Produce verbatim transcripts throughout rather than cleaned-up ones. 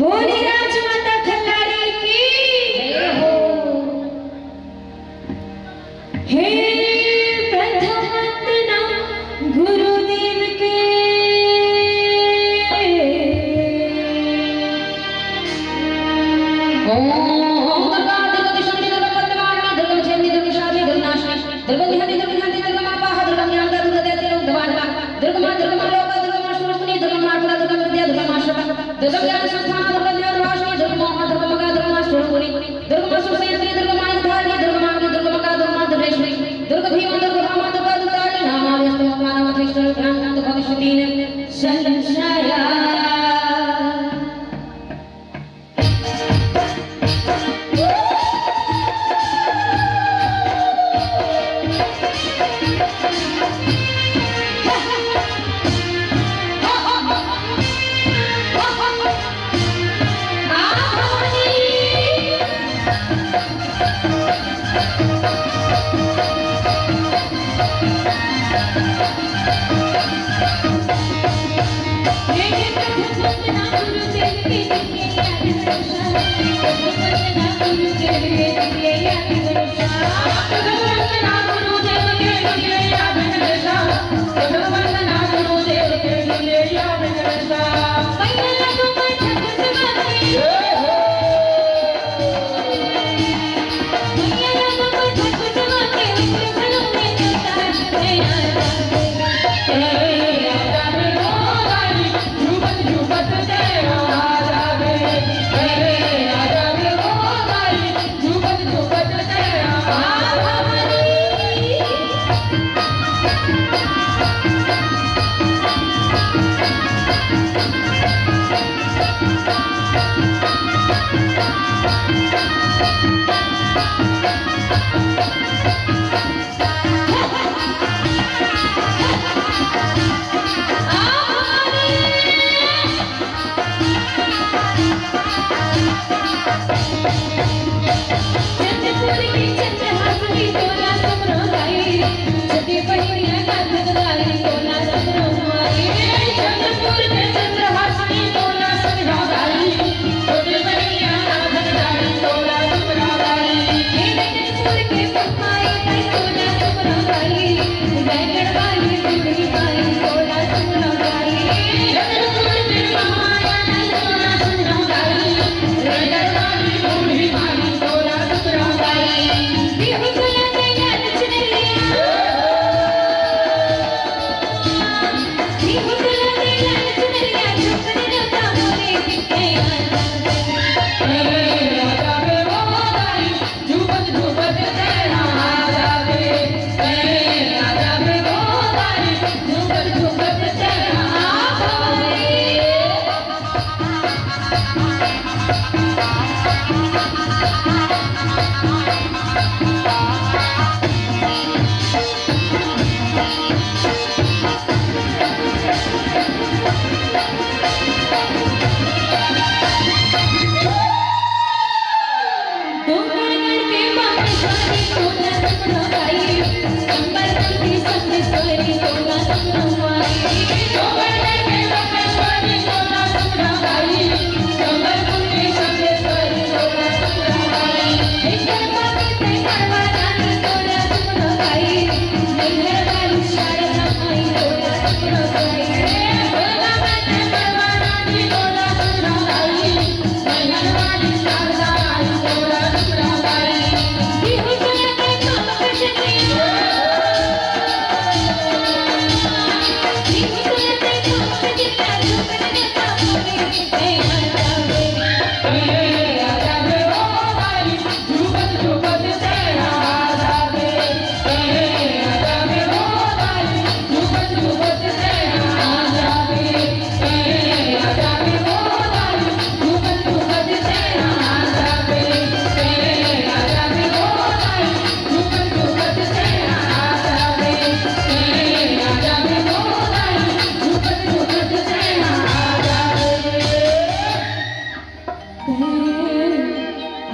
बोले राजमाता खल्लारी की जय हो। पशु सैत्री दुर्गमांग धारी दुर्गमांगी दुर्गमका दुर्गमा दुर्गेश्वरी दुर्गभीमा दुर्गभामा दुर्गा दुर्गाली नामालयस्तु मानव कृष्ण ध्यान भविष्यति न संशया।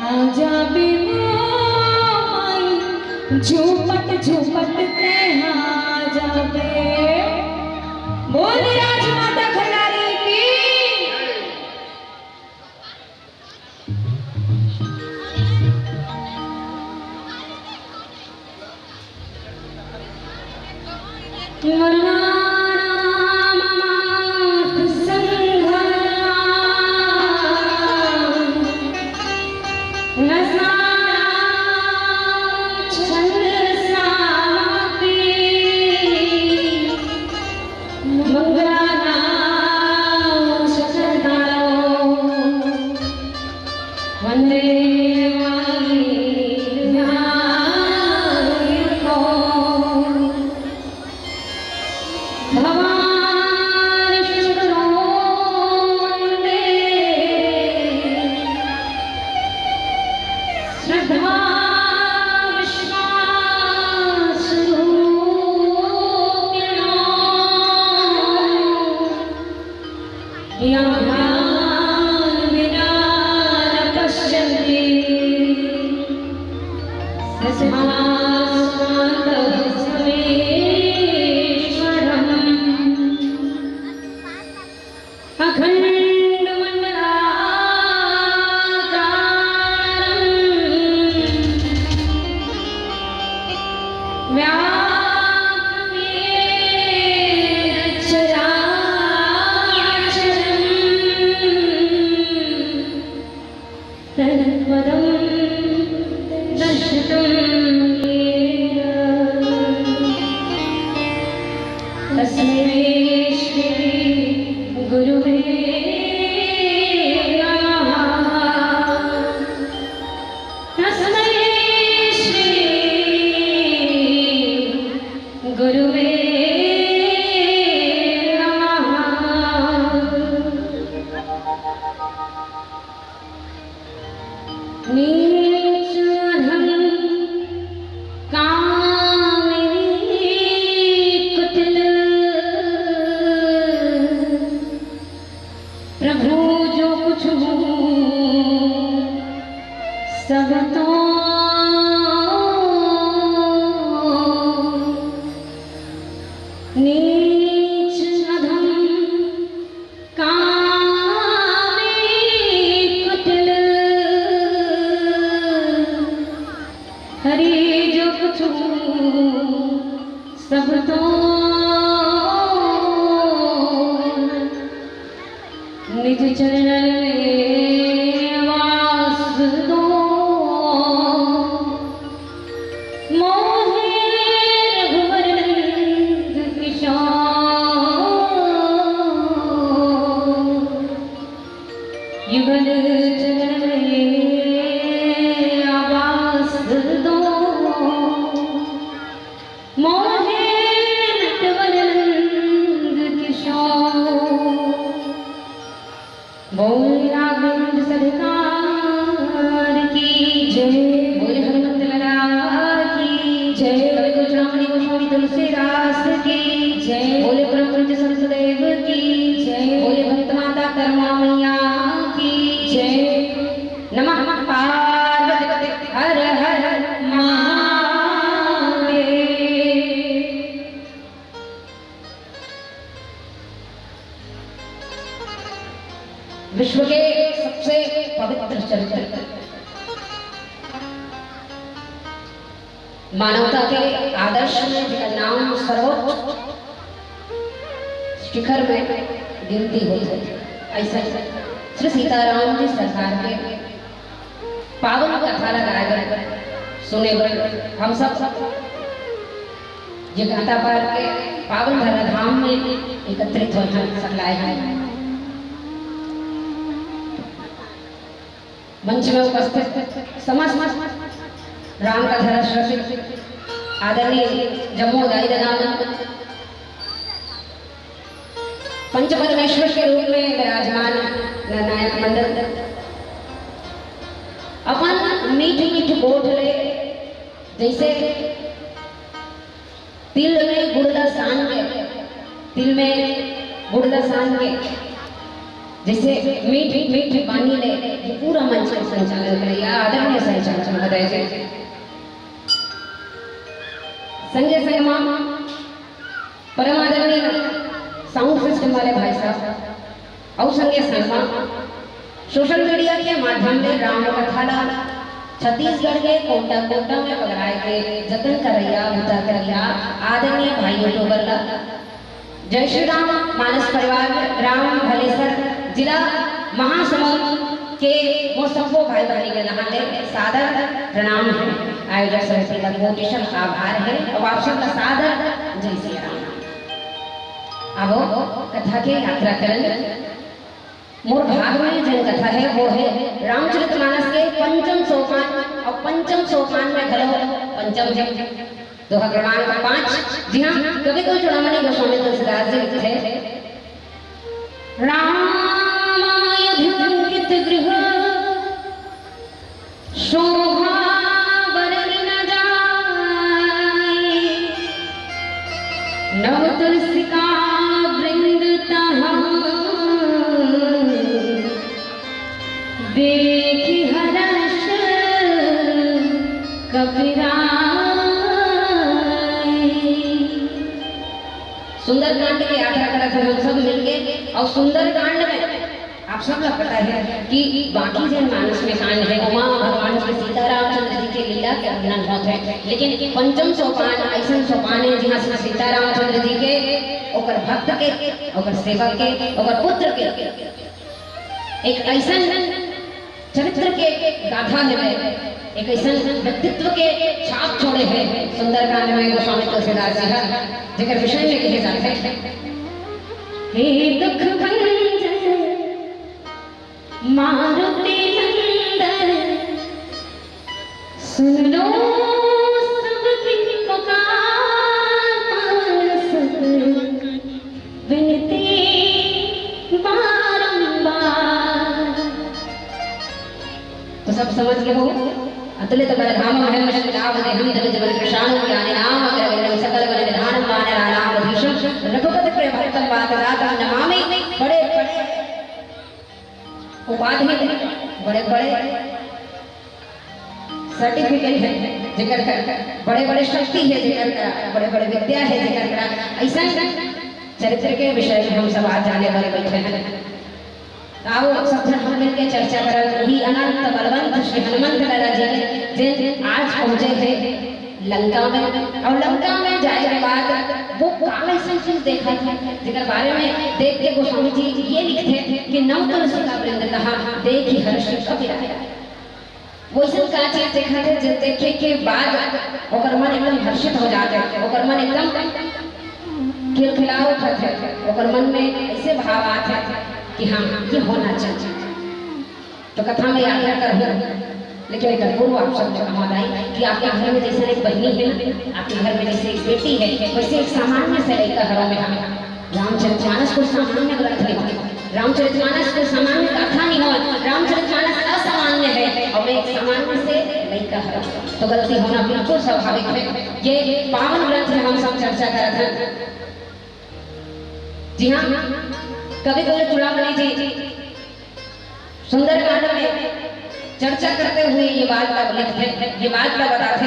आजा बे माई, झूपत झूपत तेहा जाबे। बोल राजमाता खंडारी की। वंदे मातरम। विश्वासरूपिणो यं ध्यानविना न पश्यन्ति, तस्मात् सर्वेश्वरम्। अखण्डमण्डलाकारम् व्याप्तं येन चराचरम् तत्पदं दर्शितं येन तस्मै श्री गुरुवे नमः। तस्मै श्री गुरुवे नमः। नीच अधम कामिनी कुटिल, प्रभु जो कुछ हूँ सब तो। नीच अधम कामी कुटिल, हरि जो कुछ हूँ सब तो। निज चरणन में वास दो। मोहे रघुवर नंद किशोर, युगल चरण में आवास दो। मोहे नटवर नंद किशोर। बोल राघवेंद्र सरकार की जय। बोल हनुमत लाला की जय। कवि गुरु चूड़ामणि गोस्वामी तुलसीदास की जय। बोल परम पूज्य संतदेव की जय। बोल भक्त माता करुणा मैया की जय। नमः पार्वती हर हर महादेव। विश्व के सबसे पवित्र चरित्र, मानवता के आदर्श में जेकर नाम सर्वोच्च शिखर में गिनती होथे, अइसन श्री सीताराम जी सरकार के पावन कथा ला गाए बर, सुने बर हम सब ये घाटापार के पावन धरा धाम में एकत्रित होए हन, सकलाए हन। मंच में उपस्थित समस्त राम कथा रसिक आदरणीय जम्मो दाई ददा मन, पंच परमेश्वर के रूप में विराजमान नरनायक मंडल, अपन मीठ मीठ गोठ ले जैसे तिल में गुड़ ला सान के, तिल में गुड़ ला सान के जैसे मीठ मीठ पानी ले ये पूरा मंच के संचालन करे या आदरणीय संचालक महोदय जी, संगे संग मां परम आदरणीय साउंड सिस्टम वाले भाई साहब अउ संगे संग मा सोशल मीडिया के माध्यम ले राम कथा ला छत्तीसगढ़ के कोटा कोटा में पगराए के जतन करइया, बुता करइया आदरणीय भाई यूट्यूबर ला जय श्री राम मानस परिवार राम भलेसर जिला महासमुंद के वो सबो भाई बहनी के नहा ले सादर प्रणाम है। आयोजक समिति का कोटिशन आभार है और आप सबका सादर जय श्री राम। अब कथा के यात्रा करन। मोर भाग में जेन कथा है वो है रामचरितमानस के पंचम सोपान और पंचम सोपान में घलो पंचम है। दोहा क्रमांक पाँच। जी हाँ, कवि गुरु चूड़ामणि गोस्वामी तुलसीदास जी लिखथे, रामायध अंकित गृह शोभा सुंदरकांड के यात्रा करत हन हम सब मिलके। और सुंदरकांड में आप सब ला पता है कि बाकी जन मानस में कांड है, ओमा भगवान श्री सीता रामचंद्र जी के लीला के वर्णन होत है, लेकिन पंचम सोपान ऐसन सोपान है, जहाँ श्री सीता रामचंद्र जी के, ओकर भक्त के, ओकर सेवक के, ओकर पुत्र के एक ऐसन चरित्र के गाथा है, एक ऐसन व्यक्तित्व के छाप छोड़े हैं सुंदरकांड में गोस्वामी तुलसीदास जी हर, जेकर विषय में कहे जाते हैं, हे दुख भंजन मारुति नंदन, सुन लो सबकी पुकार, पावन सुत विनती बारंबार। तो सब समझ गए हो? अतुलित बलधामं हयग्रीवं श्रीराम देहं द्विजवरकृशानुं ज्ञानिनां अग्रगण्यं सकल गुण निधानं वानराणाम अधीशं रघुपति प्रिय भक्तं वातजातं नमामि। बड़े बड़े उपाधि, बड़े बड़े सर्टिफिकेट है जेकर करा, बड़े बड़े शक्ति है जेकर करा, बड़े बड़े विद्या है जेकर करा, ऐसा चरित्र के विषय में हम सब आज जाने वाले बैठे हैं। आओ सब झन हम मिलके चर्चा करब। वही अनंत बलवंत श्री हनुमंत लाला जी के, जिन आज पहुंचे हैं लंका में, और लंका में जाए के बाद वो का ऐसन चीज देखा था, जेकर बारे में देख के गोस्वामी जी ये लिखते कि नव तुलसी का वृंद कहा, देखि हर्ष कपि राया। वैसन का चीज देखा थे, जो देखे के बाद ओकर मन एकदम हर्षित हो जाते, ओकर मन एकदम खिलखिला उठत है, ओकर मन में ऐसे भाव आते कि हाँ, ये होना चाहिए। तो कथा में यात्रा करहूँ, लेकिन एक पूर्व आप सब जगह बताई कि आपके घर में जैसे एक बहनी है ना, आपके घर में जैसे एक बेटी है, वैसे एक सामान्य से लड़का घरों में हमें रामचरितमानस को सामान्य ग्रंथ नहीं, रामचरितमानस को सामान्य गाथा नहीं हो, रामचरितमानस असामान्य है और मैं एक सामान्य से लड़का हूँ, तो गलती होना बिल्कुल स्वाभाविक है। ये पावन ग्रंथ में हम सब चर्चा करत हैं। जी हाँ, कवि गुरु चूड़ामणि जी सुंदरकांड में चर्चा करते हुए ये बात का लिखते, ये बात का बताते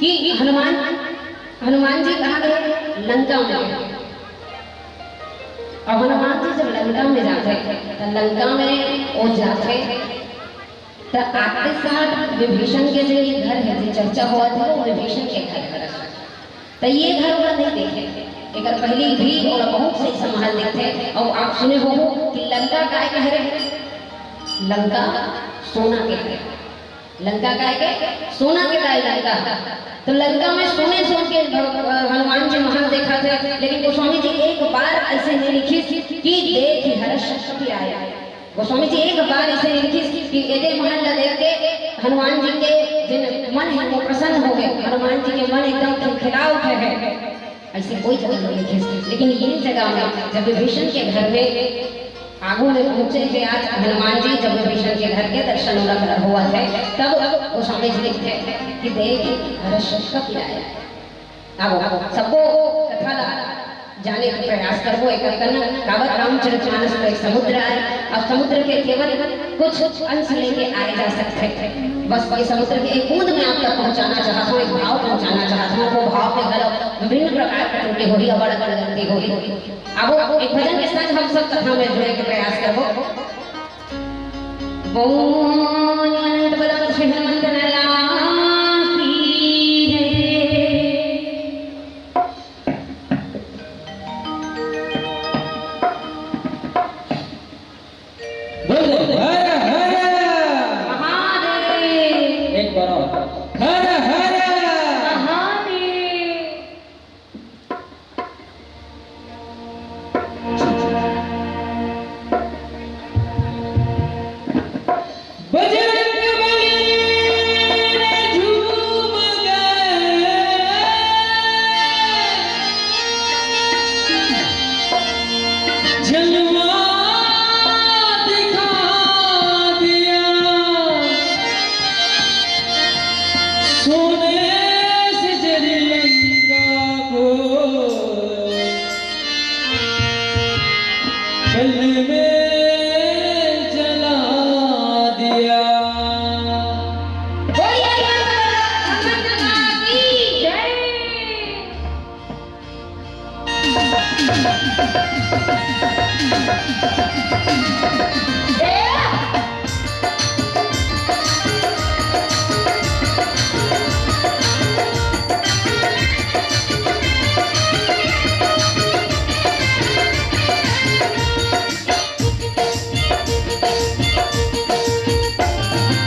कि हनुमान, हनुमान जी कहाँ गए? लंका में गए। और हनुमान जी जब लंका में जाते, तो लंका में वो जाते, तो आते साथ विभीषण के जो ये घर है, जो चर्चा हुआ था, वो विभीषण के घर पर। तो ये घर वो नहीं देखे, एक पहली भी और बहुत से संभाल देते। और आप सुने हो कि लंका काय कह रहे हैं? लंका सोना के है। लंका काय के? सोना के दाई लंका। तो लंका में सोने सोन के भग-, हनुमान जी महान देखा थे, लेकिन गोस्वामी जी एक बार ऐसे नहीं लिखी कि देखि हर्ष कपि राया। गोस्वामी जी एक बार ऐसे नहीं लिखी कि एदे महल ला देख के हनुमान जी के जिन मन है वो प्रसन्न हो गए, हनुमान जी के मन एकदम खिलखिला उठे हैं। ऐसे कोई जगह नहीं लिखी, लेकिन ये जगह में जब विभीषण के घर में आगू में पहुंचे थे आज हनुमान जी, जब विभीषण के घर के दर्शन उनका हुआ है, तब गोस्वामी जी लिखते हैं कि देखि हर्ष कपि राया। अब सबको कथा ला जाने के प्रयास करबो, एक करना काबर रामचरितमानस में एक समुद्र आए, अब समुद्र के केवल कुछ अंश लेके आए जा सकते हैं। बस ये समुद्र के एक बूंद में आप तक पहुंचाना चाहता हूँ, एक भाव पहुंचाना चाहता हूँ। वो भाव में गलत विभिन्न प्रकार की त्रुटि होही, अबड़ अबड़ गलती होही। अब एक भजन के साथ हम सब कथा में जुड़े के प्रयास करबो। बोल अनंत बलवंत श्री हनुमंत लाला की जय। बोल दे, हर हर महादेव। एक बार और। हर हर महादेव। बजे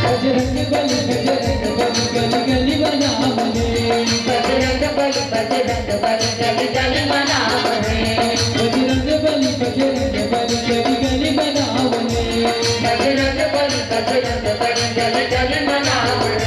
बजरंग बली, बजरंग बली, गली गली मनावले। बजरंग बली, बजरंग बली, गली गली मनावले। बजरंग बली, बजरंग बली, गली गली मनावले। बजरंग बली, बजरंग बली, गली गली मनावले।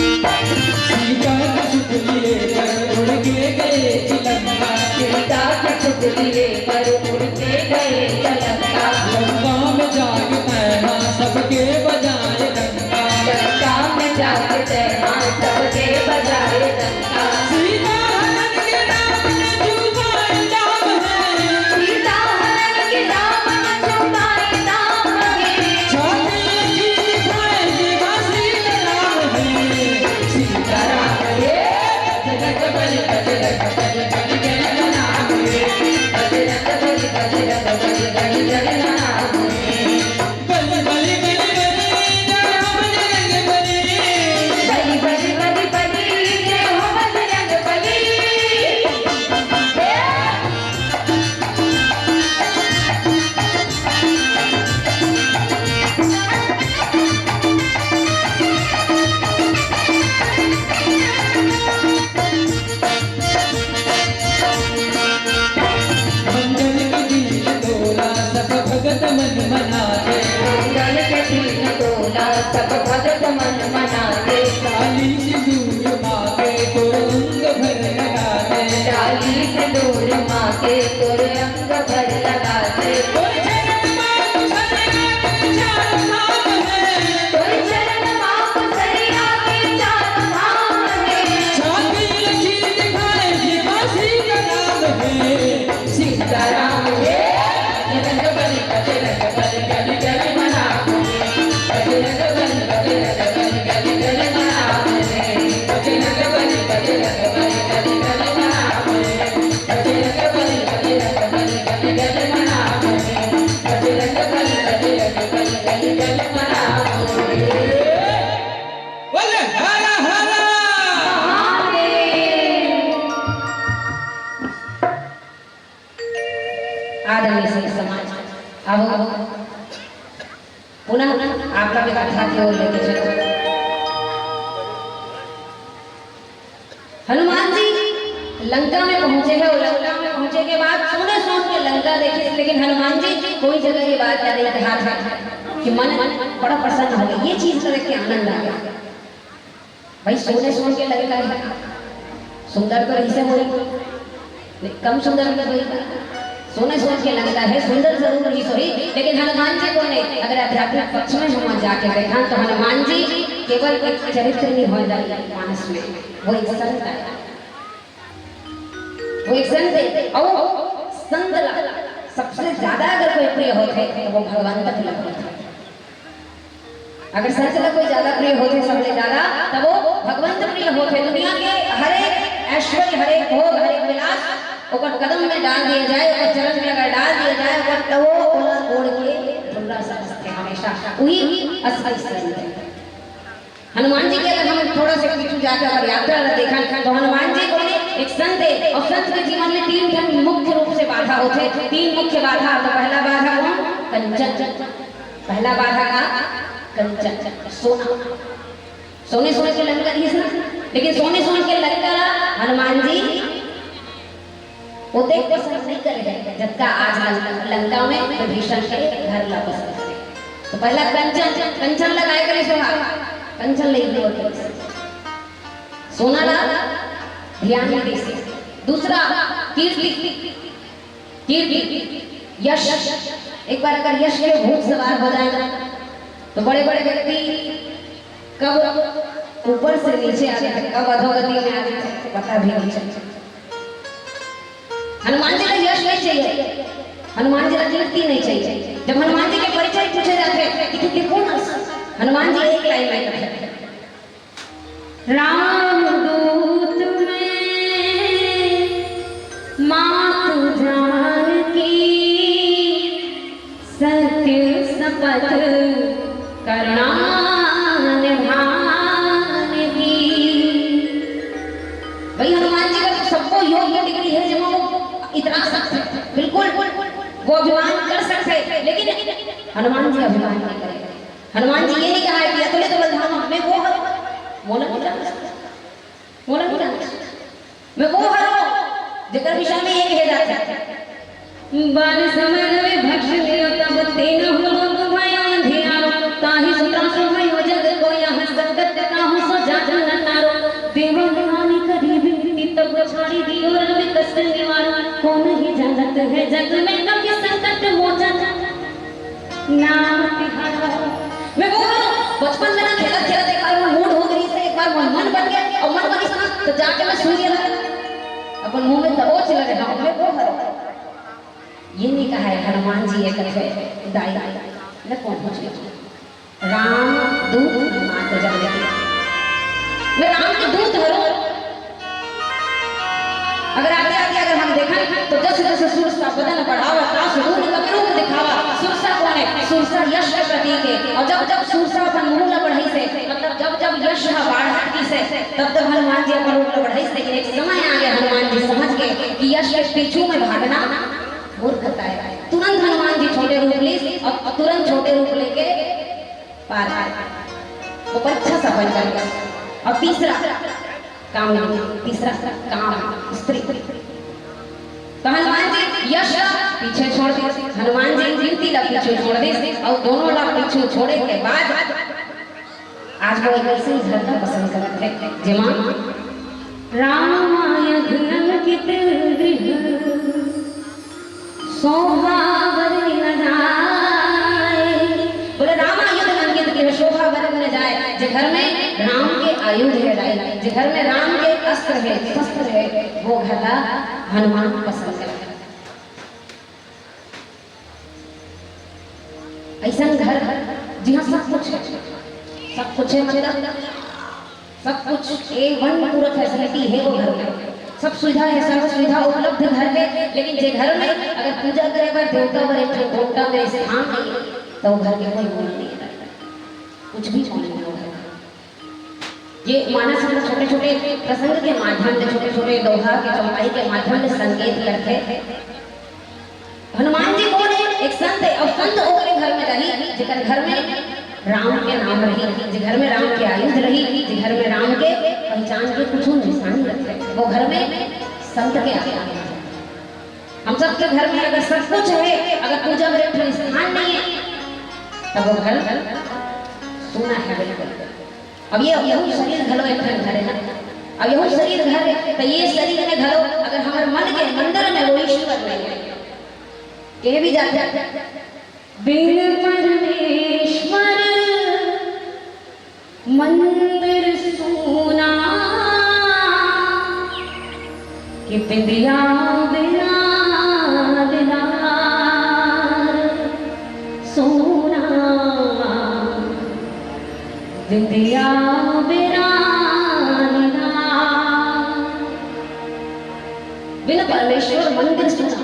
सीता के सुख लिए पर उड़ के गए थे लंका। सीता के सुख लिए पर उड़ के गए थे लंका। लंका में जाके तैना सबके बजाए डंका। लंका में जाके तैना सबके बजाए डंका। सीता हरण के रावण चुबाए दाम है। सीता हरण के रावण चुबाए दाम है। छाती लगी दिखाए देवा सीताराम है। सीताराम है। बजरंग बली, बजरंग बली, बली जय नाम है। बजरंग बली, बजरंग बली, बली जय नाम है। बली, बली, बली, बली, जय हो बजरंग बली। बली, बली, बली, बली, जय हो बजरंग बली। मंगल के दिन तोला सब भगत मन मनाथे। मंगल के दिन तोला सब भगत मन मनाथे। काली सिंदूर मांगे तोर अंग भर लगाथे। काली सिंदूर मांगे तोर अंग भर लगाथे। तोर चरण मा पसरिया के चार धाम है। तोर चरण मा पसरिया के चार धाम है। छाती लगी दिखाए देवा सीताराम है। सीताराम हे। बजरंग बली, बजरंग बली, गली गली मनावले। बजरंग बली, बजरंग बली, गली गली मनावले। बजरंग बली, बजरंग बली, गली गली मनावले। बजरंग बली, बजरंग बली, गली गली मनावले। बजरंग बली, बजरंग बली, गली गली मनावले। बोले हरा हरा। आदरणीय संत समाज, अब पुनः आपला भी कथा के ओर लेके चलो। हनुमान जी लंका में पहुंचे हैं और लंका में पहुंचे के बाद सोने सोन के लंका देखे, लेकिन हनुमान जी कोई जगह ये बात याद नहीं, हाथ हाथ कि मन बड़ा प्रसन्न हो गया, ये चीज को देख के आनंद आ गया। भाई, सोने सोन के लंका हे, सुंदर तो रहिसे होही, कम सुंदर भी होही। सोने सोन के लंका हे, सुंदर जरूर रहिसे होही, लेकिन हनुमान जी कोन हे? अगर आध्यात्मिक पक्ष में हम जाके देखन तो हनुमान जी केवल एक चरित्र नहीं होय मानस में, वो एक संत हे। वो एक संत हे, अउ संत ला सबसे ज्यादा अगर कोई प्रिय होथे तो वो भगवंत प्रिय होथे। अगर संत ला कोई ज्यादा प्रिय होथे, सबले ज्यादा, तब वो भगवंत प्रिय होथे। दुनिया के हर एक ऐश्वर्य, हर एक भोग, हर एक विलास ओकर कदम में डाल दिया जाए, ओकर चरण में अगर डाल दिया जाए, ओकर तो वो ओला ओढ़ के ढुर्रा समझथे हमेशा। वही असली संत हे। हनुमान जी के अगर हम थोड़ा सा पीछू जाके अगर यात्रा ला देखन तो हनुमान जी कोन हे? एक संत हे, अउ संत के जीवन में तीन ठन मुख्य रूप से बाधा होथे। तीन मुख्य बाधा। तो पहला बाधा कोन? कंचन। पहला बाधा का? कंचन, सोना। सोने सोन के लंका दिस ना, लेकिन सोने सोन के लंका ला हनुमान जी ओतेक पसंद नहीं करे हे, जतका आज लंका, लंका में विभीषण के घर ला पसंद करे। तो पहला कंचन, कंचन ला काय करिस? कंचन ला ignore करिस। सोना ला ध्यान नहीं दिस। दूसरा, कीर्ति, कीर्ति, यश। एक बार अगर यश के भूत सवार हो जाए ना, तो बड़े बड़े व्यक्ति कब ऊपर से नीचे आ जाते, कब अधोगति में आ जाते, पता भी नहीं चलता। हनुमान जी ला यश नहीं चाहिए, हनुमान जी ला कीर्ति नहीं चाहिए। जब हनुमान जी के परिचय पूछे जाते कि तू कोन हस, हनुमान जी एक लाइन में कहते, राम दूत मैं मातु जानकी, सत्य शपथ करना निभान की। भाई, हनुमान जी का तो सबको योग्य डिग्री है, जब वो इतना सकथे, बिल्कुल वो अभिमान कर सकथे, लेकिन हनुमान जी अभिमान नहीं करे। हनुमान जी ये नहीं कहा है कि अतुलित बल धामा, मैं वो हरों, मोला नहीं जान सकता, मोला नहीं जान सकता। मैं वो हरों, जेकर विषय में ये कहे जाथे। बाल समर विभीषण लियो तब तीनहुँ लोक भयो अंधियारो। ताहि सु त्रासु भयो जग को यह, संकट काहू सो जात न टारो। देवा मुनि करी विनती तब छाड़ी दियो रवि कष्ट निवारो। को नहीं जानत है जग में कपि संकट मोचन। नाम तिहारो। मैं वो हरों, बचपन में ना खेलत खेलत एक बार मोर मूड हो गई से, एक बार मोर मन बन गया अउ मन बनिस ना तो जाके मैं सूर्य ला अपन मुंह में दबोच ले रहेंव, मैं वो हरों। ये नहीं कहा है हनुमान जी, ये कहे दाई, मैं कोन हूँ? राम दूत मात जानकी, मैं राम के दूत हरों। अगर आगे आगे अगर हम देखें तो जस जस सुरसा बदन बढ़ावा, तास ऊन कपि रूप दिखावा। सुरसा कोन है? सुरसा यश के प्रतीक है। अउ जब जब सुरसा अपन मुंह ला बढ़ाइस हे, मतलब जब जब यश हा बाढ़त गिस हे, तब तब हनुमान जी अपन रूप ला बढ़ाइस हे। लेकिन एक समय आगे हनुमान जी समझ गे कि यश के पीछू में भागना मूर्खता है। तुरंत हनुमान जी छोटे रूप लिस अउ तुरंत छोटे रूप लेके पार आए। वो परीक्षा सफल कर गया। अउ तीसरा काम, तीसरा काम स्त्री। तो हनुमान जी यश ला पीछे छोड़ दिस, हनुमान जी कीर्ति ला पीछे छोड़ दिस, अउ दोनों ला पीछे छोड़े के बाद आज वो एक ऐसे ही घर का पसंद करत हे, जेमा रामायण अंकित गृह शोभा बरनि न जाए। बोले, रामायण अंकित गृह शोभा बरनि न जाए। जे घर में राम के आयुध है, राय, जे घर में राम के अस्त्र है, शस्त्र है, वो घर ला हनुमान पसंद करथे। ऐसा घर जिहाँ सब कुछ है, सब कुछ है, मतलब सब कुछ ए वन पूरा फैसिलिटी है वो घर में, सब सुविधा है, सर्व सुविधा उपलब्ध घर में। लेकिन जे घर में अगर पूजा करे बर देवता बर एक ठन कोंटा में स्थान नहीं है, तो वो घर के कोई मूल्य नहीं है, कुछ भी मूल्य नहीं होगा। ये मानस हमला छोटे-छोटे प्रसंग के माध्यम ले, छोटे-छोटे दोहा के चौपाई के माध्यम ले संकेत करथे। हनुमान जी कोन हे? एक संत हे, अउ संत ओकरे घर में रही, जेकर घर में राम के नाम रही, जे घर में राम के आयुध रही, जे घर में राम के पहचान के कुछू निशानी रखे, वो घर में संत के आत्मा रही। हम सबके घर में अगर सब कुछ है, अगर पूजा करे कोई स्थान नहीं है, तब वो घर सूना है बिल्कुल। अब ये, यहू शरीर घलो एक ठन घर है ना। अब यहू शरीर घर है, तो ये शरीर में घलो अगर हमर मन के मंदिर में वो ईश्वर नहीं है, कहे भी जाथे, बिन परमेश्वर मंदिर सूना, कि बिंदिया बिना दीदार सूना, बिंदिया बिना दीदार। बिन परमेश्वर मंदिर सूना।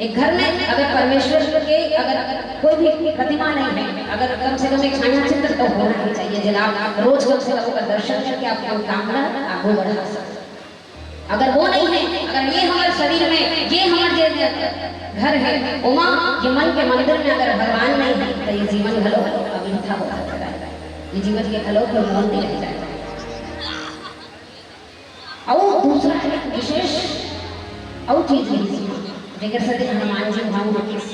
एक घर में अगर परमेश्वर के अगर कोई भी प्रतिमा नहीं है, अगर कम से कम एक छाया चित्र तो होना ही चाहिए, जेला आप रोज कम से कम ओकर दर्शन करके आप मनोकामना आगू बढ़ा सकते। अगर वो नहीं है, अगर ये हमारे शरीर में, ये हमारे जे घर है, ओमा ये मन के मंदिर में अगर भगवान नहीं है, तो ये जीवन घलो अवृथा हो जाता है, ये जीवन के घलो कोई मोल नहीं रह जाता है। अउ दूसरा एक विशेष अउ चीज हे, जेकर सेती हनुमान जी भाव होतिस,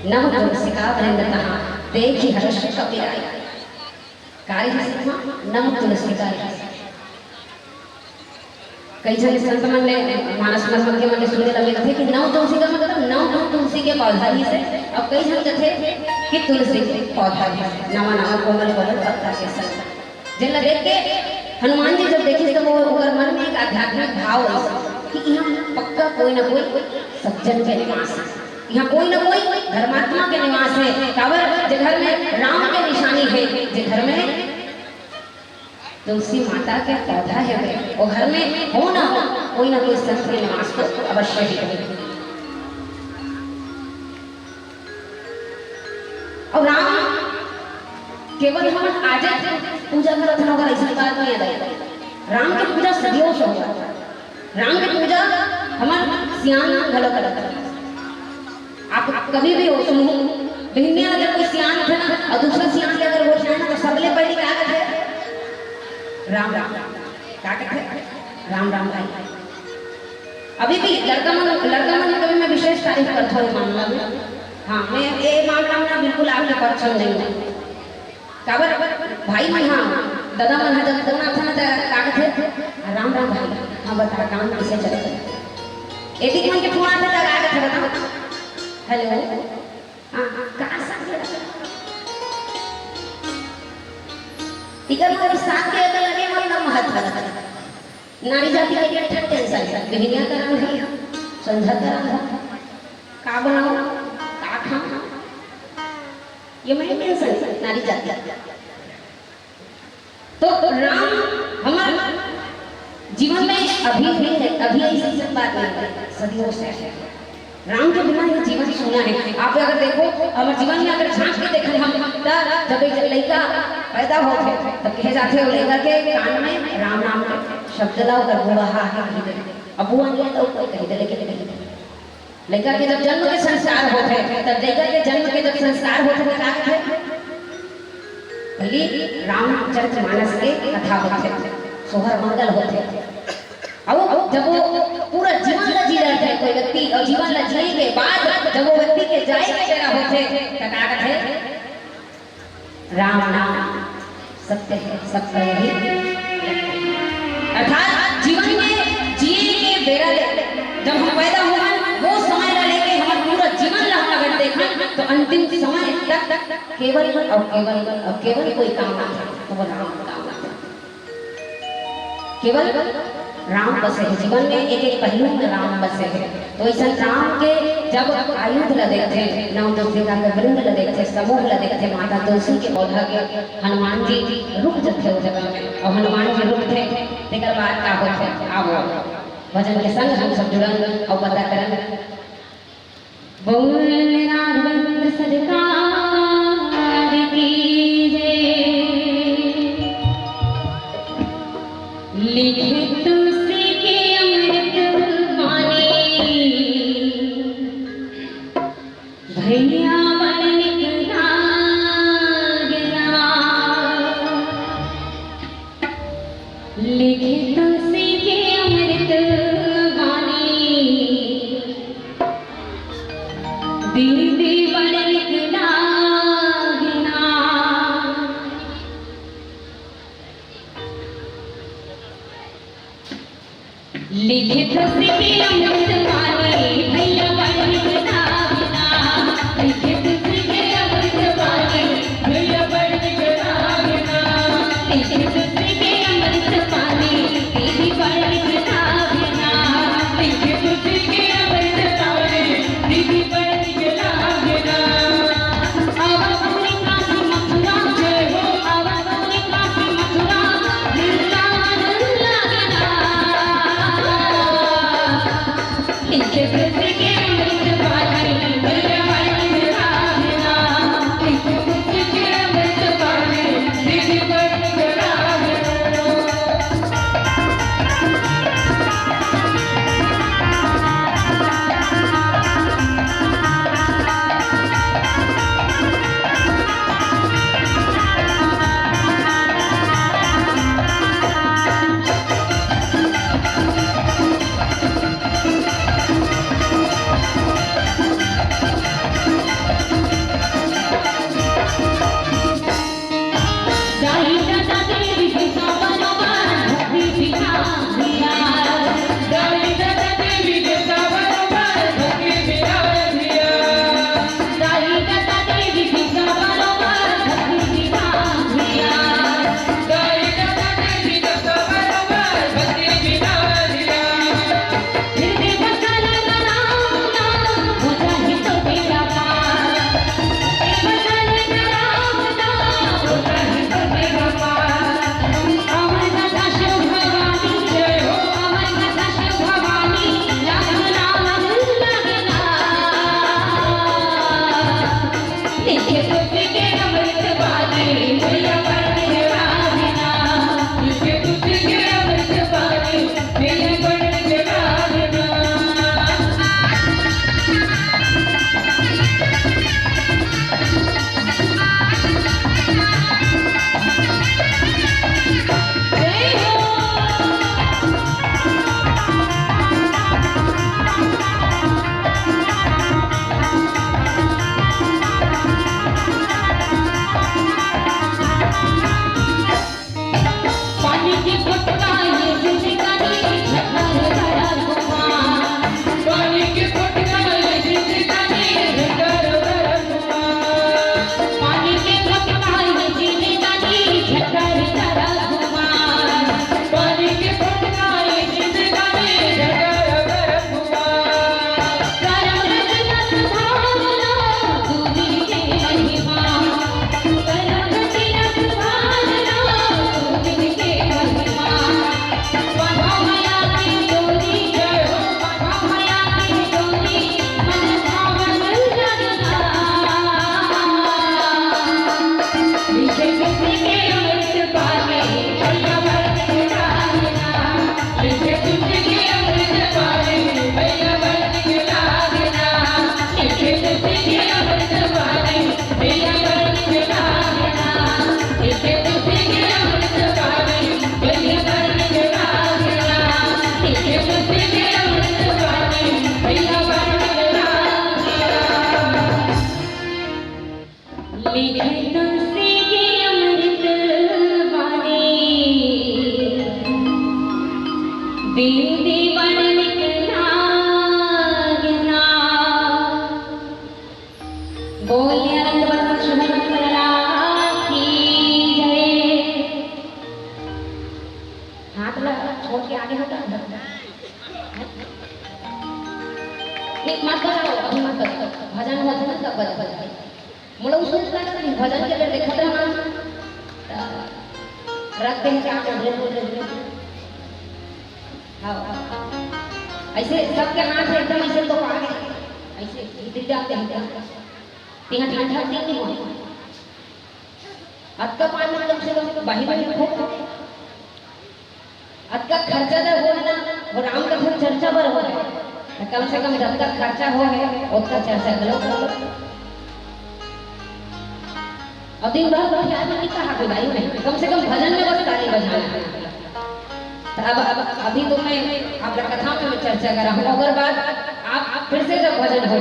नव तुलसिका वृंद तहाँ, देखि हर्ष कपि आए। का रिहिस इहाँ? नव तुलसिका रिहिस। कई झन संत मन ले, मानस मन के मन ले सुने ला मिलथे कि नव तुलसिका मतलब नव ठन तुलसी के पौधा रिहिस हे। अब कई झन कथे कि तुलसी के पौधा रिहिस हे, नवा नवा कोमल कोमल पत्ता के संग। जेला देख के हनुमान जी जब देखिस, तो वो ओकर मन में एक आध्यात्मिक भाव आइस कि इहाँ पक्का कोई ना कोई सज्जन के निवास है, इहाँ कोई ना कोई धर्मात्मा के निवास है। काबर, जे घर में राम के निशानी है, जे घर में तुलसी माता के पौधा है, वो घर में हो ना हो, कोई ना कोई संत के निवास तो अवश्य ही है। अउ राम केवल हमन आजे पूजा करत हन, ओकर अइसन बात नइ आय। राम के पूजा सदियों से होवत हे। राम के पूजा हमन सियान घलो करत हन। आप कभी भी हो सुनहू, बिहनिया अगर कोई सियान उठे ना अउ दूसरा सियान के अगर होश आए ना, तो सबले पहिली का कथे? राम राम। का कथे? राम राम भाई। अभी भी लड़का मन, लड़का मन के भी मैं विशेष तारीफ करथों ये मामला में। हाँ, मैं ये मामला में ना बिल्कुल आपके पक्ष में नहीं हूँ। काबर, भाई मन, हाँ, दादा मन ह जब फोन आथे ना, त का कथे? "राम राम भाई, हाँ, बता, काम कइसे चलत हे?" एतिक मन के फोन आथे, त का कथे, बता? "हेलो, हाँ, हाँ, का साथ हे?" इकर मोर साथ के तो लगे मन ना महत्व रखथे। नारी जाति के एक ठन टेंशन हे, बिहनिया करा हे, संझा करा हे, का बनाओ, का खाओ, ये मैं टेंशन हे, नारी जाति। तो राम हमर जीवन में अभी भी है, अभी ऐसी सब बात नहीं है, सदियों से है। राम के बिना ये जीवन सूना है। आप अगर देखो, हमर जीवन में अगर झांक के देखन हम, त जब एक लइका पैदा होथे, तब कहे जाथे, वो लइका के कान में राम नाम के शब्द ला ओकर बुआ हा कहि दे। अब बुआ नहीं है तो कोई कहि दे, लेकिन कहि दे। लइका के जब जन्म के संस्कार होथे, तब लइका के जन्म के जब संस्कार होथे, तो का होथे? पहली रामचरित मानस के कथा होथे, सोहर मंगल होथे। अउ जब वो पूरा जीवन ला जी लेथे कोई व्यक्ति, अउ जीवन ला जिए के बाद जब वो व्यक्ति के जाए के बेरा होथे, त का कथे? राम नाम सत्य है, सत्य ही। अर्थात जीवन में जिए के बेरा ले, जब हम पैदा होवन, वो समय ला लेके हमर पूरा जीवन ला हम अगर देखन, तो अंतिम समय तक केवल और केवल और केवल कोई काम आता है, तो वो राम काम आता है। केवल राम बसे हे जीवन में, एक एक पहलू में राम बसे हे। तो अइसन राम के जब आयुध ला देखथे, नव दुर्गा के वृंद ला देखथे, समूह ला देखथे, माता तुलसी के पौधा के, हनुमान जी रुक जथे ओ जगह में, अउ हनुमान जी रुकथे, तेकर बाद का होथे? आवो, भजन के संग हम सब जुड़न अउ पता करन। बोल राघवेंद्र सरकार की जय। लिखे तुलसी की अमृत बानी, भैया बन निकला गिरा। लिखे तुलसी के अमृत बानी, दीदी बड़ निक लागे। लिखे तुलसी के अमृत पानी, भैया बड़ निक लागना। लिखे तुलसी के अमृत पानी, भैया बड़ निक लागना। लिखे तुलसी के अमृत पानी, दीदी बड़ निक लागना। लिखे तुलसी के अमृत पानी, दीदी बड़ निक लागना। आवा पूरी काशी मथुरा, जय हो, आवा पूरी काशी मथुरा, वृंदावन लागना। लिखे तुलसी के अमृत पानी, भैया बड़ निक लागना। लिखे तुलसी के अमृत पानी, दीदी बड़ निक लागना। लिखे तुलसी के अमृत बानी, दीदी बड़ निक लागना। बोलिए आनंद बर्मन शुभम प्रहलाद की जय। हाथ ला छोड़ के आगे हटा। नहीं, मत बजाओ, अभी मत बजाओ। भजन, भजन तब बजाओ। मोला उ सोच लगा कि भजन के बेर देखत रहना, त रख दे का कर ले, बोल दे। हाँ, ऐसे सबके हाथ एकदम ऐसे तो आगे, ऐसे गिर जाते हैं क्या? तिहा ठंडा दिन नहीं हो। अतका पानी कम से कम बाहिर में रखो। अतका खर्चा दा हो ना, वो राम कथा चर्चा बर हो। कम से कम जब तक खर्चा हो है, उतना चर्चा करो। अब दिन भर बैठे आदमी कितना हाथ मिलाई में, कम से कम भजन में बस ताली बजाना है। तो अब, अब, अभी तो मैं आपका कथा में मैं चर्चा कर रहा हूँ, अगर बाद आप, आप फिर से जब भजन हो,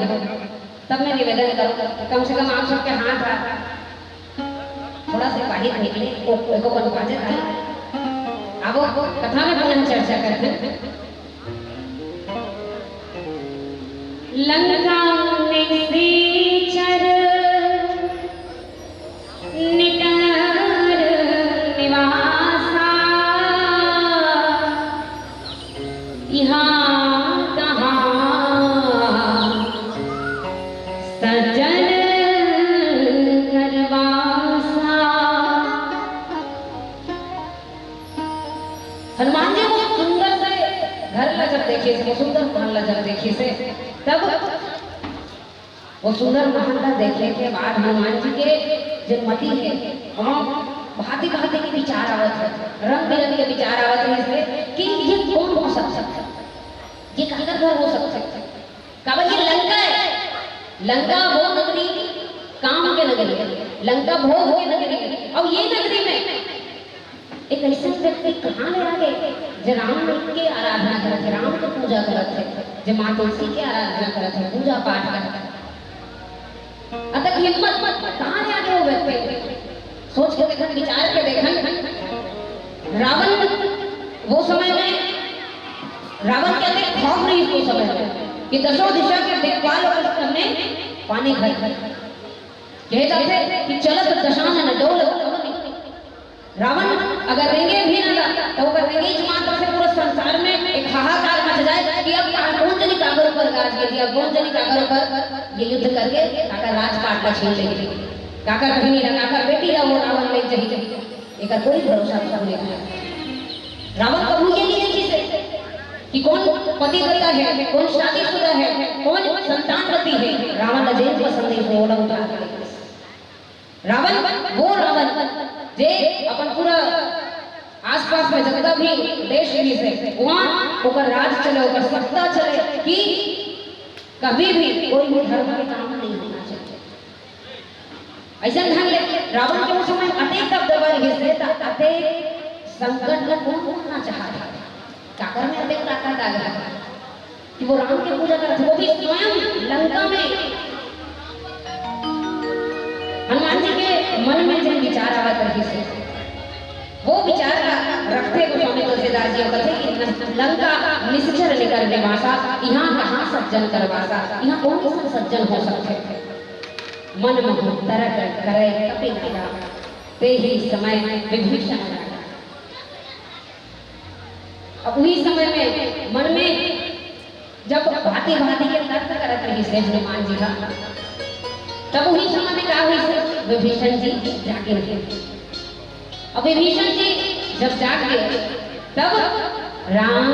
तब मैं निवेदन करूँ, कम से कम आप सबके हाथ, हाथ थोड़ा से बाहिर निकले, को, को, को कौन पाजे था? अब वो कथा में पुनः चर्चा करते हैं। लंका में सीचर निटर निवासा, इहाँ कहाँ सज्जन घर वासा। हनुमान जी वो सुंदर से घर ला जब देखे से, वो सुंदर महल ला जब देखे से, तब वो सुंदर महल ला देखे के बाद हनुमान जी के जो मति हे, वहाँ भांति भांति के विचार आवत हे, रंग बिरंग के विचार आवत हे, इसमें कि ये कौन हो सकता है, ये काकर घर हो सकता है। काबर ये लंका हे, लंका वो नगरी काम के नगरी हे, लंका भोग के नगरी हे। अउ ये नगरी में एक अइसन व्यक्ति कहाँ ले आगे, जे राम के आराधना करत हे, राम के पूजा करत हे, जे माँ तुलसी के आराधना करत हे, पूजा पाठ करत हे। अतक हिम्मत कहाँ ले आगे वो व्यक्ति? सोच के देखन, विचार के देखन। रावण वो समय में, रावण के अतेक खौफ रहिस वो समय में कि दसों दिशा के दिक्पाल ओकर सामने पानी भर। कहे जाथे कि चलत दशानन डोलत अवनि। रावण अगर रेंगे भी ना ला, तो ओकर रेंगेच मात्र से पूरा संसार में एक हाहाकार मच जाए कि अब का-, कौन जनी काकर ऊपर गाज गे, अब कौन जनी काकर ऊपर ये युद्ध करके काकर राजपाट ला छीन लेही, काकर बहिनी ला, काकर बेटी ला वो रावण ले जही। एकर कोई भरोसा नहीं है। रावण कभू ये नहीं देखिस हे कि कौन पतिव्रता हे, कौन शादीशुदा हे, कौन संतानवती हे। रावण ला जेन पसंद हे, वो ओला उठा के ले। रावण, वो रावण, जे अपन पूरा आसपास में जतना भी देश रिहिस हे, वहाँ ओकर राज चले, ओकर सत्ता चले कि कभी भी कोई भी धर्म के काम नहीं होना चाहिए। अइसन ढंग ले रावण के उस समय अतेक दबदबा रिहिस हे, त अतेक संकट में कौन पड़ना चाहत हे? काकर में अतेक ताकत आ गे कि वो राम के पूजा करत हे, वो भी स्वयं लंका में। हनुमान जी के मन में जेन विचार आवत रहिस हे, वो विचार ला रखते गोस्वामी तुलसीदास जी कथे कि न-, लंका निश्चर निकर निवासा, इहाँ कहाँ सज्जन कर वासा, इहाँ कौन सा सज्जन हो सकथे। मन मोह तरक करे कपिल लगा, ते ही समय विभीषण लगा। अब उही समय में मन में जब भांति भांति के तर्क करत रहिस हे हनुमान जी ह, तब उही समय में का होइस हे, विभीषण जी जागे हे। अब विभीषण जी जब जाग गे, तब राम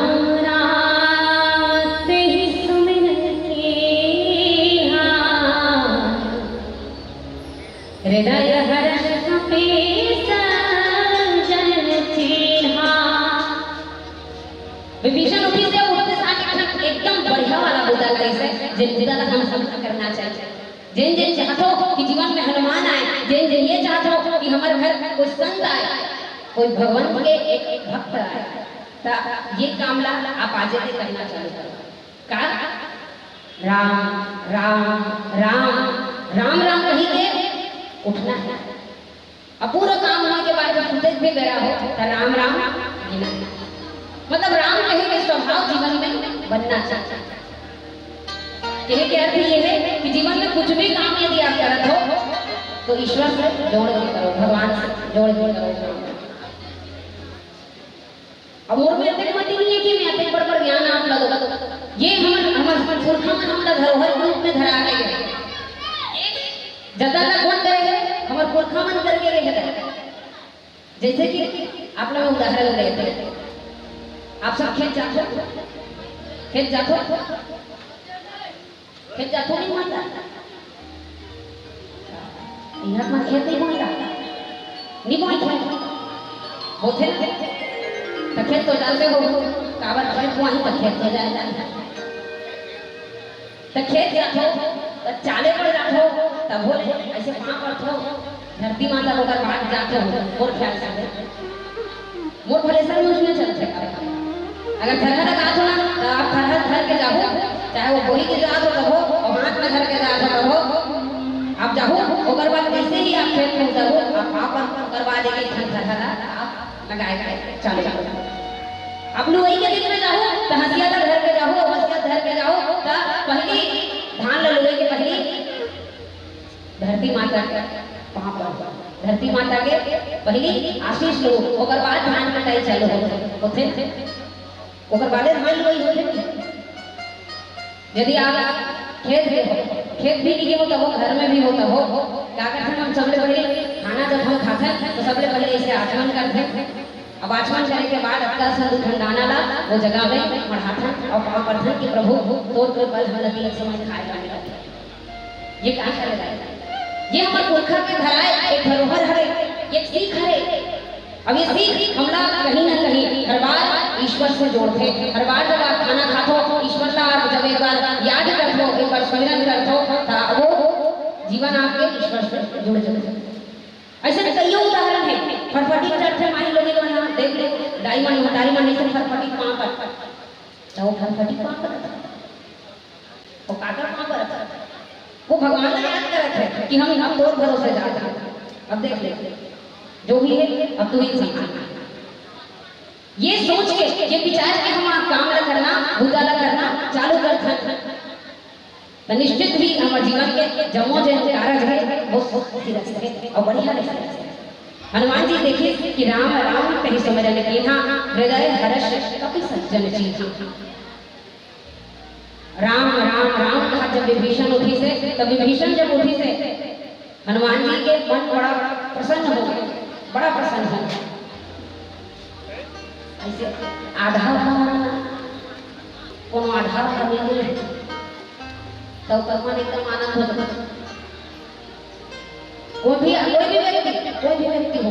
राम तेहि सुमिरन केहा, हृदय हर्ष सुपेस जन चेहा। विभीषण उठिस हे, उठते साथ एक ठन एकदम बढ़िया वाला बुता करिस हे, जेन बुता ला हम सब करना चाहिए। जेन जेन चाहथो कि जीवन में हनुमान आए, जेन जेन ये चाहथो कि हमर घर कोई संत आए, कोई भगवंत के एक, एक भक्त आए, त ये काम ला आप आजे से करना चालू करो। का? राम, राम, राम, राम, राम कही के उठना हे। अब पूरा काम होने के बाद जब सुते के भी बेरा हो, त राम, राम गिना। मतलब राम कहे के स्वभाव जीवन में बनना चाहिए। कहे के अर्थ ये हे कि जीवन में कुछ भी काम यदि आप करत हो, तो ईश्वर से जोड़ के करो, भगवान से जोड़ के करो। अब मोर में अतेक मति नहीं हे कि मैं अतेक बड़ बड़ ज्ञान आप ला दूँ। ये हमर, हमर पुरखा मन हमला धरोहर के रूप में धरा के गे। जतन ला कौन करे हे? हमर पुरखा मन करके गे हे। जैसे कि आप लोग उदाहरण लेते, आप सब खेत जाथो, खेत जाथो, खेत जाथो नहीं माता? इहाँ पर खेत नहीं बोता, नहीं बोई खेत, बोथे ना? तो खेत तो जाते हो, काबर खेत बोआही तो खेत तो जाए जाए। त खेत जाथो, त चाले पर जाथो, तभो ले अइसे पाँव पड़थो, धरती माता ओकर बाद जाथो, मोर ख्याल से। मोर भले समझ में चलथे। अगर थरहा लगाथो ना, त आप थरहा धर के जाहू, चाहे वो बोरी के जाथो तभो, अउ हाथ में धर के जाथो तभो, आप जाहू, ओकर बाद जैसे ही आप खेत में उतरहू, आप पाँव पर ओकर बाद एक एक ठन थरहा ला आप लगाए के चालू करो। अब लुवई के दिन में जाहू, त हंसिया ला धर के जाहू, अउ हंसिया धर के जाहू, त पहली धरती माता के पाँव पर, धरती माता के पहली आशीष लो, ओकर बाद धान कटाई चालू हो, होथे। ओकर बादे धान लुवई होथे। यदि आप खेत के हो, खेत भी नहीं हो, तब वो घर में भी हो, तब हो, क्या करते हैं हम? सबले पहले खाना जब हम खाते हैं, तो सबले पहले इसे आचमन करते हैं। अब आचमन करे के बाद अतका संदूक भंडाना ला वो जगह में मढ़ाथन और पाँव परथन कि प्रभु, तोर कृपा हमला तीन समय खाए ला मिला। ये का हरे भाई? ये हमर पुरखा के धराए एक धरोहर हरे, एक सीख हरे। अब ये सीख हमला कहीं ना कहीं हर बार ईश्वर से जोड़थे। हर बार जब आप खाना खाथो, ईश्वर ला आप जब एक बार याद करथो, एक बार सुमिरन करथो, त वो जीवन आपके ईश्वर से जुड़ जाथे। ऐसे कईयों उदाहरण है। फटफटी चढ़थे माई लोग मन, देख ले, दाई मन, महतारी मन ऐसे फटफटी पाँव पर, तो वो फटफटी पाँव पर वो काकर पाँव परत हे? वो भगवान ला याद करत हे कि हम, हम तोर भरोसे जात हन। अब देख ले, जो भी है, अब तू ही संभाल। ये सोच के, ये विचार के हम काम ला करना, बुता ला करना चालू करथन, त निश्चित ही हमर जीवन के जम्मो जे कारज हे, वो सुख ही रहिथे और बढ़िया रहिथे। हनुमान जी देखिस कि राम राम कहि सुमिरन कीन्हा, हृदय हरष कपि सज्जन चीन्हा। राम, राम, राम कहा जब विभीषण उठिस हे, तब विभीषण जब उठिस हे, हनुमान जी के मन बड़ा प्रसन्न हो गए, बड़ा प्रसन्न हो गए। ऐसे आधा, कोनो आधा आधा मिल गए, तब ओकर मन एकदम आनंद हो जाता। कोई भी, कोई भी व्यक्ति, कोई भी व्यक्ति हो,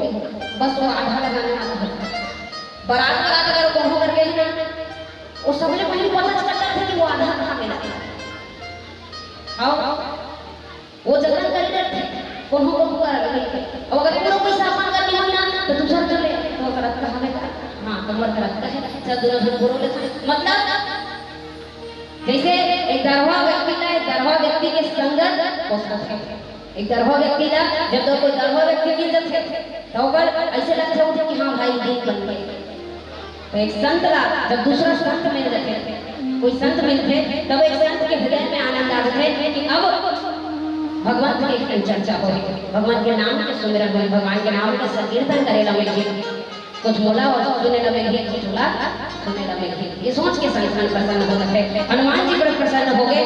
बस वो आधा लगाने वाला हो। बारात, बारात अगर कोनो घर गई ना, वो सबले पहले पता चल जाता है कि वो आधा कहाँ मिला। हाँ, वो जतन करी रहते, कोनो को हुआ रहे। अब अगर पूरा कोई सामान करनी हो ना, तो दूसरा चले, तो करत कहाँ मिला? हाँ, कमर करत का है, चल दोनों झन बोलो ले। मतलब, जैसे एक दरवा व्यक्ति ला, एक दरवा व्यक्ति के संगत हो सकथे। एक दरवा व्यक्ति ला, जब तो कोई दरवा व्यक्ति मिल जाथे, तो ओकर ऐसे लगथे होथे कि हाँ भाई, दीन बन गए। तो एक संत ला, जब दूसरा संत मिल जाथे, कोई संत मिलथे, तब एक संत के हृदय में आनंद आ जाथे कि अब भगवंत के एक चर्चा हो, भगवान के नाम के सुमिरन हो, भगवान के नाम के संकीर्तन करे ला मिलही। कुछ मोला और सुने ला मिलही, कुछ मोला सुने ला मिलही। ये सोच के संत मन प्रसन्न हो जाथे। हनुमान जी बड़े प्रसन्न हो गए,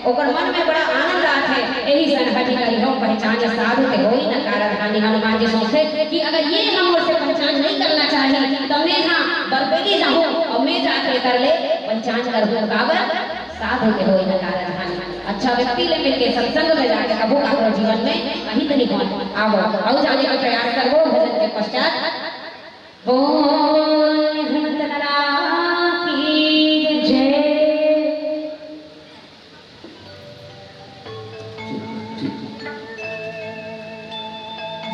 ओकर मन में बड़ा आनंद आथे। यही सन हठि करिहौं पहचान, साधु ते होई न कारज हानि। हनुमान जी सोचथे कि अगर ये हमर से पहचान नहीं करना चाही, तो मैं हाँ बरबेली जाहूँ और मैं जाके कर ले पहचान करहूँ। काबर? साधु ते होई न कारज हानि। अच्छा व्यक्ति ले मिलके सत्संग में जाके कभू काकरो जीवन में कहीं तो नहीं पहुँच। आवो, आओ जाने का प्रयास करबो भजन के पश्चात। बोल हनुमत लाला की जय।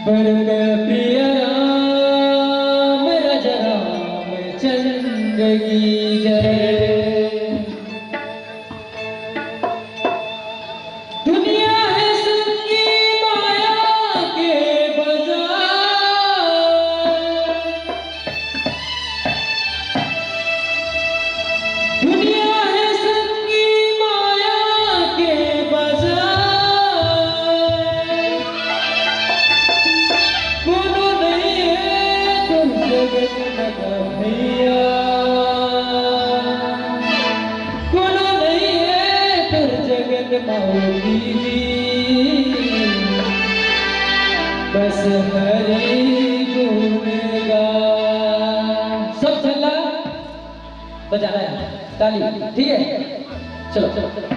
बड़ प्रिय राम, राजा रामचंद्र की जय। दुनिया है संगी माया के बाजार, दुनिया है संगी माया के बाजार, कोनो नहीं है तुम जगत में भैया। कोनो नहीं है तुर जगत माऊ दीदी, बस हरि गुण गा। सब झल्ला बजाना है, ताली, ठीक है? चलो, चलो, चलो।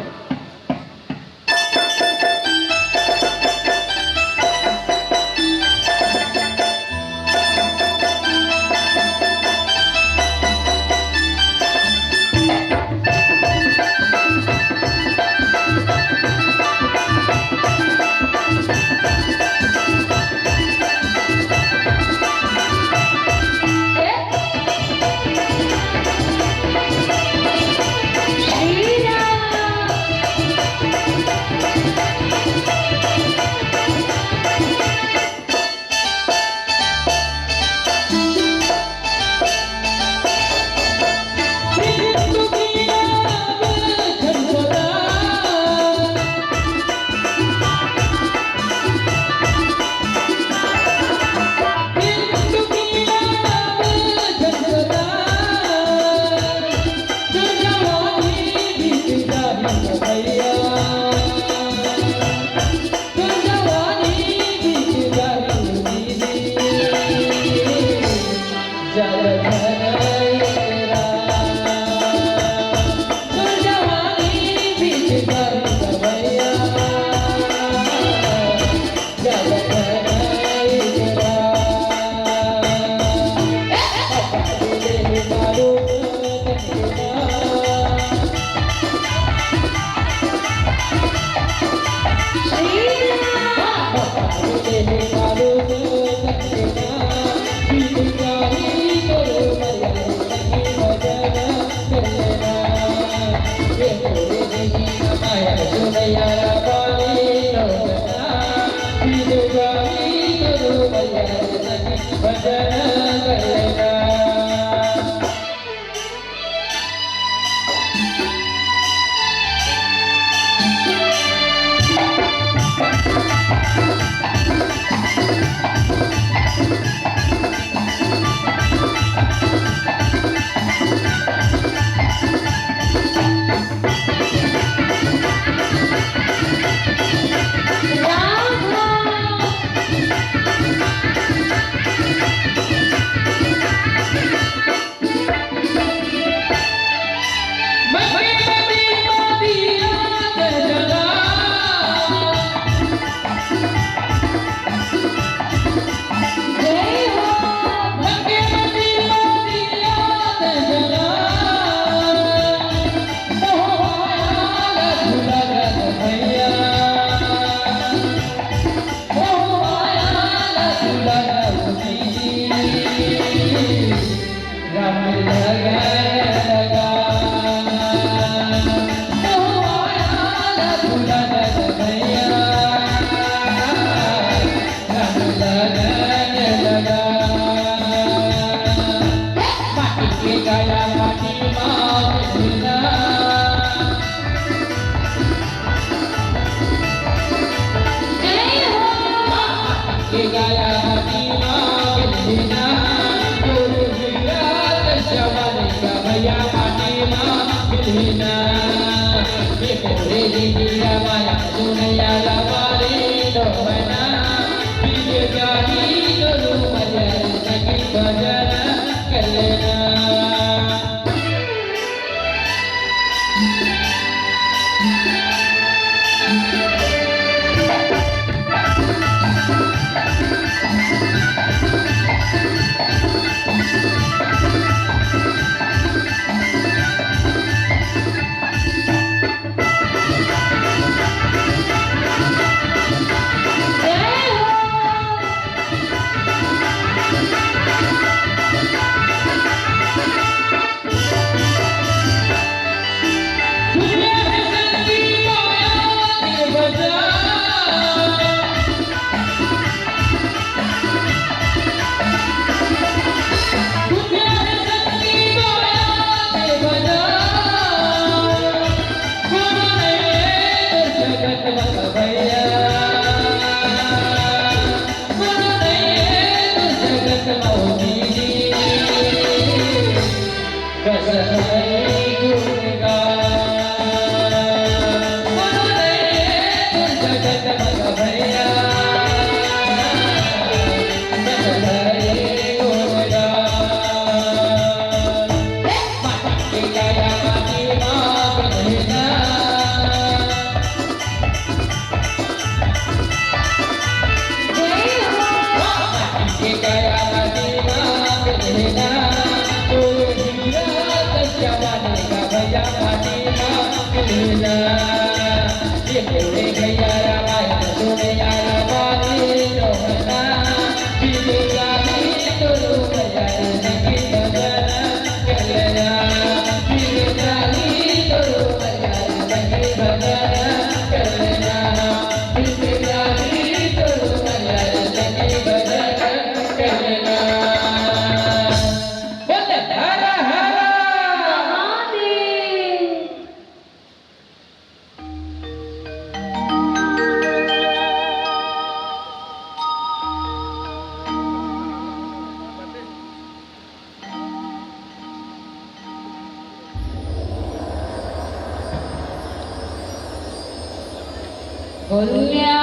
बोलिया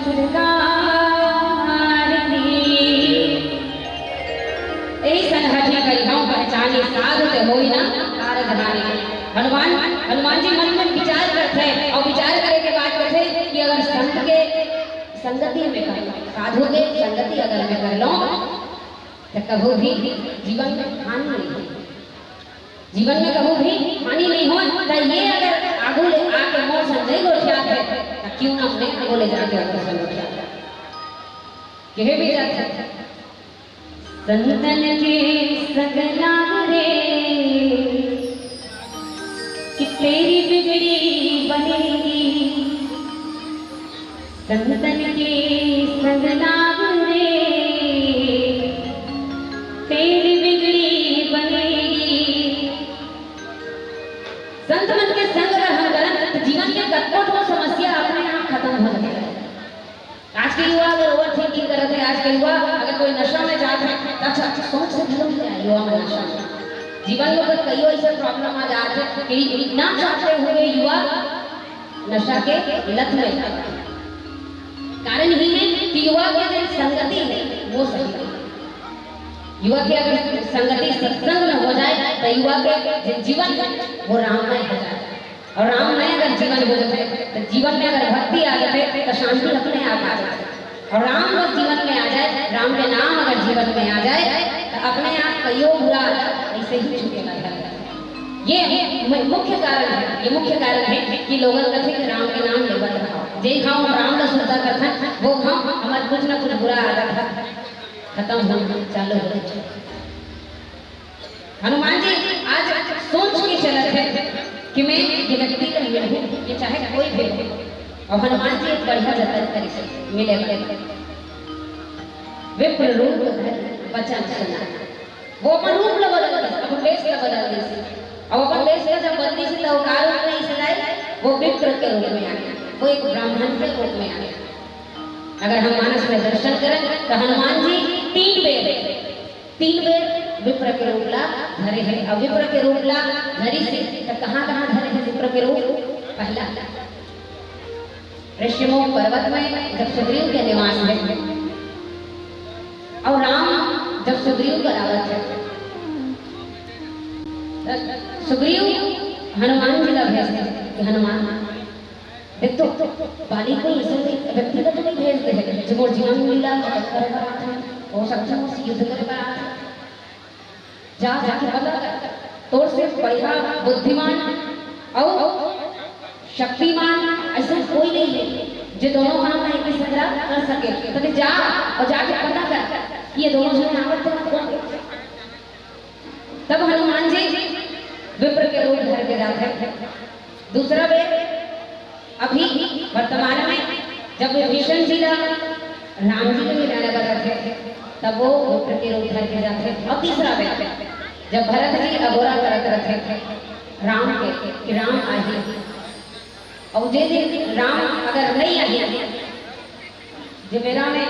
सरकार की। ए संगठन करिहौं पहचानी साधु के होई ना कारज हानि। हनुमान, हनुमान जी मन में विचार करथे अउ विचार करे के बाद कथे कि अगर संत के संगति में कर, साधु के संगति अगर मैं कर लौं, त कभू भी जीवन में हानि नहीं होय। जीवन में कभू भी हानि नहीं होय। त ये अगर आगू ले आके मोर संग नहीं गोठियात हे, त क्यों ना मैं आगू ले जाके ओकर संग गोठियात। कहे भी जाथे, संतन के संग लाग रे, कि तेरी बिगड़ी बनेगी। संतन के संग लाग रे, तेरी बिगड़ी बनेगी। संत मन के संग अगर हम करन, त जीवन के कतको ठो समस्या अपने आप खतम हो जाथे। आज के युवा अगर overthinking करत हे, आज के युवा अगर कोई नशा में जात हे, त अच्छा, अच्छा सोच से घलो नहीं जाए युवा मन नशा में। जीवन में अगर कईयो ऐसे problem आ जात हे कि ना चाहते हुए युवा नशा के लत में। कारण ही है कि युवा के जो संगति है, वो सही है। युवा के अगर संगति सत्संग में हो जाए, तो युवा के जो जीवन है, वो राममय हो जाए। अउ राममय अगर जीवन हो जाथे, त जीवन में अगर भक्ति आ जाथे, त शांति अपने आप आ जाथे। अउ राम बस जीवन में आ जाए, राम के नाम अगर जीवन में आ जाए, त अपने आप कईयो बुरा आदत ऐसे ही छूटे लगथे। ये मु-, मुख्य कारण है, ये मुख्य कारण है कि लोगन कथे कि राम के नाम लेवत रहो। जे घांव हम राम ला सुरता करथन, वो घांव हमर कुछ न कुछ बुरा आदत ह खतम होना चालू हो जाथे। हनुमान जी आज सोच के चलत हे, कि मैं ये व्यक्ति ला मिलहूँ, ये चाहे कोई भी हो। अउ हनुमान जी एक बढ़िया जतन करिस मिले बर। विप्र रूप धरि बचन सुनाए। वो अपन रूप ला बदल दिस, अपन वेश ला बदल दिस। अउ अपन वेश ला जब बदलिस त वो का रूप में आइस, वो विप्र के रूप में आगे, वो एक ब्राह्मण के रूप में आगे। अगर हम मानस में दर्शन करें त हनुमान जी तीन बेर तीन बेर विप्र के रूप ला धरे हे। अउ विप्र के रूप ला धरिस त कहाँ कहाँ धरे हे विप्र के रूप? पहला, ऋषिमूक पर्वत में जब सुग्रीव के निवास हे, अउ राम जब सुग्रीव कर आवत हे, त सुग्रीव हनुमान जी ला भेजथे कि हनुमान, देख तो, बाली कोई ऐसे व्यक्ति ला तो नहीं भेज दे हे, जो मोर जीवन लीला खत्म करे बर आथे, हो सकथे मोर से युद्ध करे बर आथे। जा, जाके पता कर, तोर से बढ़िया बुद्धिमान अउ शक्तिमान ऐसा कोई नहीं है, जो दोनों काम ला एक ही संग कर सके। तो जा अउ जाके पता कर कि ये दोनों जने आवत हे कौन। तब हनुमान जी विप्र के रूप धर के जाथे। दूसरा बेर अभी वर्तमान में जब विभीषण जी ला राम जी के मिलाने बर रथे, तब वो विप्र के रूप धर के जाथे। अउ तीसरा बेर जब भरत जी अगोरा करत रथे राम के कि राम आही, अउ जे दिन राम अगर नहीं आही, जे बेरा में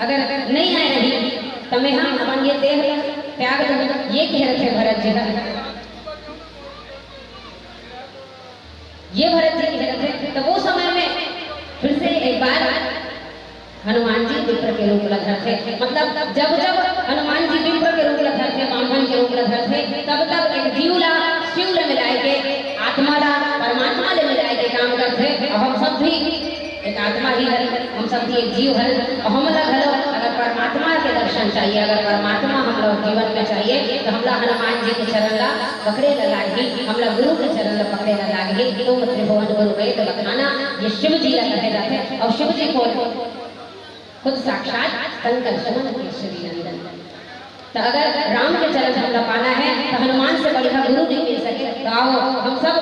अगर नहीं आए रही, त मैं ह अपन ये देह ला त्याग दूँ, ये कहे रथे भरत जी ह। ये भरत जी कहे रथे, त वो समय में फिर से एक बार हनुमान जी विप्र के रूप ला धरथे। मतलब जब जब हनुमान जी विप्र के रूप ला धरथे, ब्राह्मण के रूप ला धरथे, तब तब एक जीव ला शिव ला मिलाए के, आत्मा ला परमात्मा ले मिलाए के काम करथे। अउ हम सब भी एक आत्मा ही हन, हम सब भी एक जीव हन। अउ हमला घलो अगर परमात्मा के दर्शन चाहिए, अगर परमात्मा हमला जीवन में चाहिए, त हमला हनुमान जी के चरण ला पकड़े ला लागही, हमला गुरु के चरण ला पकड़े ला लागही। तुम त्रिभुवन गुरु वेद बखाना, ये शिव जी ला कहे जाथे। अउ शिव जी कोन? खुद साक्षात शंकर सुमन केसरी नंदन। त अगर राम के चरण हमला पाना हे, त हनुमान से बढ़िया गुरु नहीं मिल सके। त आओ, हम सब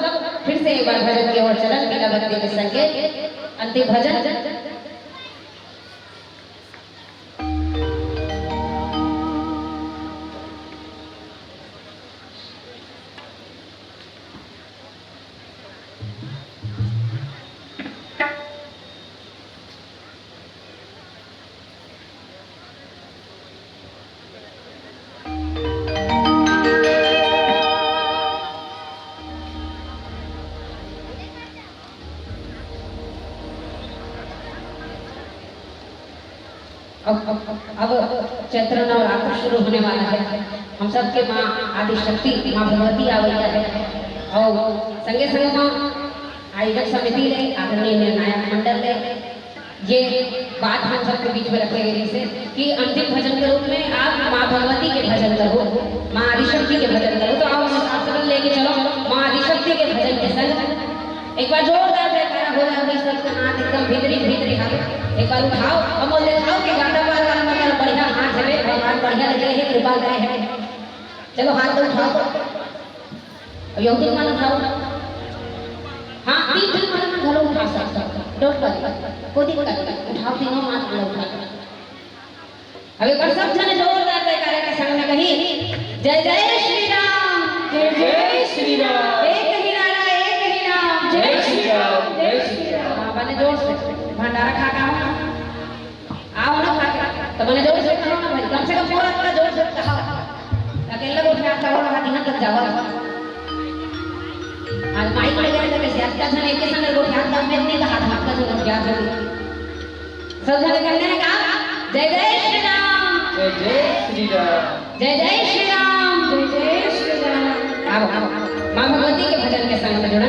फिर से एक बार भजन के ओर चलन, बीना भक्ति के संगे अंतिम भजन। अब, अब, अब चैत्र नवरात्र शुरू होने वाला है। हम सबके माँ आदिशक्ति, माँ भगवती आवैया है। अउ संगे संगे माँ आयोजक समिति ले, आदरणीय निर्णायक मंडल ले, ये बात हम सबके बीच में रखे गए से कि अंतिम भजन के रूप में आप माँ भगवती के भजन करो, माँ आदिशक्ति के भजन करो। तो आओ, आप सब लेके चलो माँ आदिशक्ति के भजन के संग। एक बार जोरदार जयकारा हो जाए, सबके हाथ एकदम भीतरी भीतरी हाथ एक बार उठाओ अउ मोला दिखाओ कि गांडा पार वाला मन बढ़िया हाथ हवे, भगवान बढ़िया लगे हे, कृपा करे हे। चलो हाथ तो उठाओ, अउ यो तीन मन उठाओ। हाँ, तीन तीन मन घलो उठा सकता, don't worry, कोई दिक्कत नहीं, उठाओ, तीनों हाथ घलो उठाओ। अब एक बार सब जने जोरदार जयकारे के संग में कही, जय जय श्री राम। जय जय श्री राम। एक ही नारा, एक ही नाम। जय श्री राम, जय श्री राम। हाँ, बने जोर से भंडारा खा के आओ ना। आओ ना खा के, त बने जोर से कहो ना भाई, कम से कम पूरा, पूरा जोर से कहो। अकेला गोठियात कहो ना, हाथ यहाँ तक जाओ। आज माइक ले गए तो कैसे? आज का जन एक के संग गोठियात, तब मैं नहीं कहा था, आपका जो गोठियात हो। सब जने कहने हैं का, जय जय श्री राम। जय जय श्री राम। जय जय श्री राम। जय जय श्री राम। आओ, आओ, माँ भगवती के भजन के संग में जुड़ा।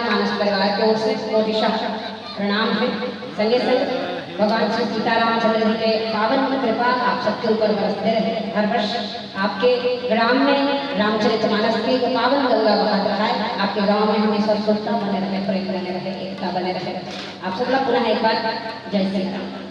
मानस परिवार के ओर से कोटिशः प्रणाम है। संगे संग भगवान श्री सीतारामचंद्र जी के पावन कृपा आप सबके ऊपर बरसते रहे। हर वर्ष आपके ग्राम में रामचरितमानस की पावन गंगा बहत रहा है। आपके गांव में हमेशा सुखता बने रहे, प्रेम बने रहे, एकता बने रहे। आप सब लोग पुनः एक बार जय श्री राम।